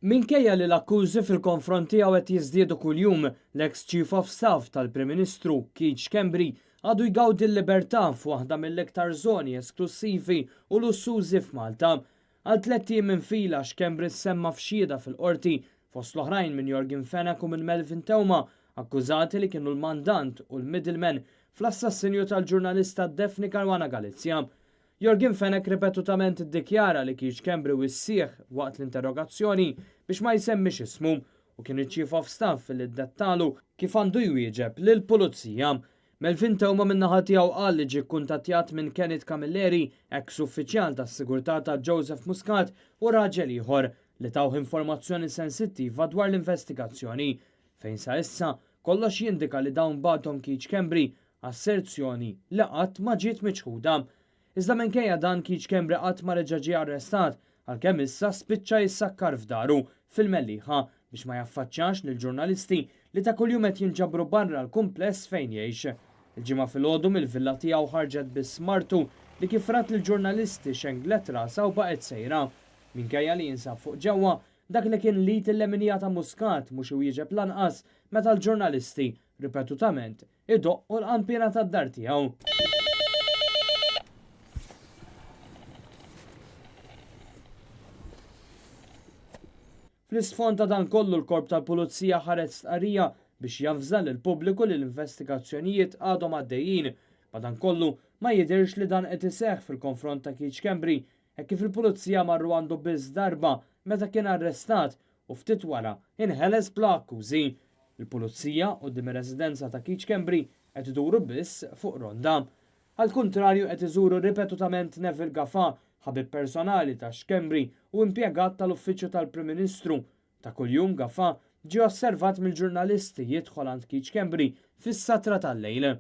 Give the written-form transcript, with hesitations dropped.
Minkejja li l-akkużi fil-konfront tiegħu qed jiżdiedu kuljum, l-eks Chief of Staff tal-Prim Ministru, Keith Schembri, għadu jgawdi l-libertà f'waħda mill-iktar żoni esklussivi u lussużi f'Malta. Għal tlett ijiem infila, Schembri ssemma f'xhieda fil-Qorti, fost l-oħrajn minn Yorgen Fenech u minn Melvin Theuma, akkużati li kienu l-mandant u l-middleman fl-assassinju tal-ġurnalista Daphne Caruana Galizia. Yorgen Fenech ripetutament iddikjara li Keith Schembri wissieh waqt l-interrogazzjoni biex ma jsemmix ismu u kien iċ-Chief of Staff li ddettalu kif għandu jwieġeb lill-Pulizija. Melvin Theuma min-naħa tiegħu qal li ġie kkuntattjat minn Kenneth Camilleri, eks uffiċjal tas-sigurtà ta' Joseph Muscat u raġel ieħor li tawh informazzjoni sensittiva dwar l-investigazzjoni, fejn sa issa kollox jindika li dawn bagħthom Keith Schembri Asserzjoni li qatt ma ġiet miċħuda. Iżda minkejja dan Keith Schembri qatt ma reġa' ġie arrestat għalkemm issa spiċċa jissakkar f'daru fil-Mellieħa biex ma jaffaċċjax lill-ġurnalisti li ta' kuljum qed jinġabru barra l-kumpless fejn jgħix. Il-Ġimgħa filgħodu mill-villa tiegħu ħarġet biss martu li kif rat lill-ġurnalisti xenglet rasha u baqgħet sejra. Minkejja li jinsab fuq ġewwa, dak li kien l-id il-leminija ta' Muscat mhux iwieġeb lanqas meta l-ġurnalisti ripetutament idoqqu l-qanpiena tad-dar tiegħu. Fl-isfond ta' dan kollu l-Korp tal-Pulizija ħareġ stqarrija biex javża lill-pubbliku li l-investigazzjonijiet għadhom għaddejjin. Madankollu, ma jidhirx li dan qed iseħħ fil-konfront ta' Keith Schembri hekk kif il-Pulizija marru għandu biss darba meta kien arrestat u ftit wara inħeles bla akkużi. Il-Pulizija quddiem ir-residenza ta' Keith Schembri qed iduru biss fuq ronda. Għall-kuntrarju qed iżuru ripetutament Neville Gafà, ħabib personali ta' Schembri u impjegat tal-Uffiċċju tal-Prim Ministru. Ta' kuljum Gafà ġie osservat mill-ġurnalisti jidħol għand Keith Schembri fis-satra tal-lejl.